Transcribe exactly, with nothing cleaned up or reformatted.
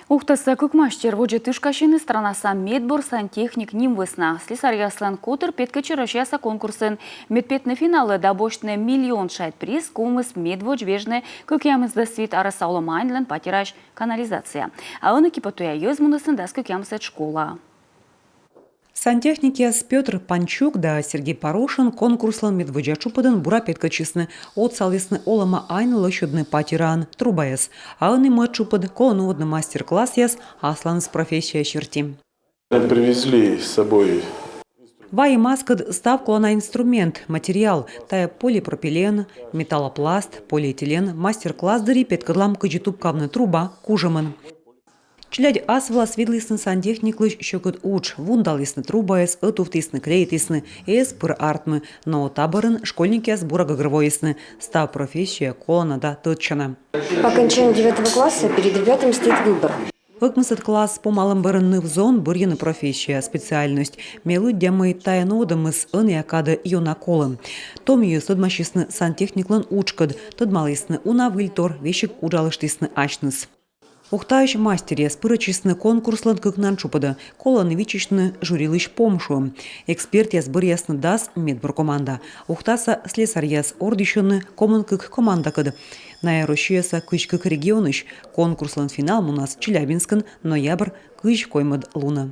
Ухтаса кык мастер водзӧ тышкасьӧны странаса медбур сантехник ним вӧсна. Слесарьяслӧн котыр петкӧдчӧ Россияса конкурсын. Медпетны финалӧ да босьтны миллион шайт приз, ковмис медводз вежны кӧкъямысдас вит арӧса олӧмааньлӧн патераысь канализация. А ӧні киподтуя йӧз муніс дас кӧкъямысӧд школаӧ. Сантехникъяс Пётр Панчук да Сергей Порошин конкурслӧн медводдза тшупӧдын бура петкӧдчисны, отсалісны олӧмаань лӧсьӧдны патераын трубаяс. А ӧні мӧд тшупӧд колӧ нуӧдны мастер-классъяс асланыс профессия серти. Привезли с собой. Вайим аскӧд став колана инструмент, материал, тайӧ полипропилен, металлопласт, полиэтилен. Мастер-класс дырйи петкӧдлам, кыдзи тупкавны труба кужӧмӧн. Челядь ас вылас видлісны сантехниклысь сьӧкыд удж, вундалісны трубаяс, ӧтувтісны, клеитісны. Эз пыр артмы, но та бӧрын школьникъяс бура гӧгӧрвоисны: став профессия колана да тӧдчана. По окончании девятого класса перед ребятами стоит выбор. Ӧкмысӧд класс помалӧм бӧрын ныв-зон бӧрйӧны профессия, специальность. Ме лыддя, мый тайӧ нуӧдӧмыс ӧнія кадӧ ёна колӧ. Том йӧз тӧдмасисны сантехниклӧн уджкӧд, тӧдмалісны уна-выльтор, весиг уджалыштісны асьныс. Ухтаысь мастеръяс пырӧдчисны конкурслӧн кыкнан тшупӧдӧ. Колӧны виччысьны жюрилысь помшуӧм. Экспертъяс бӧръясны дас медбур команда. Ухтаса слесарьяс ордйысьӧны комын кык командакӧд. Найӧ Россияса кызь кык регионысь. Конкурслӧн финал мунас Челябинскын ноябрь кызь коймӧд лунӧ.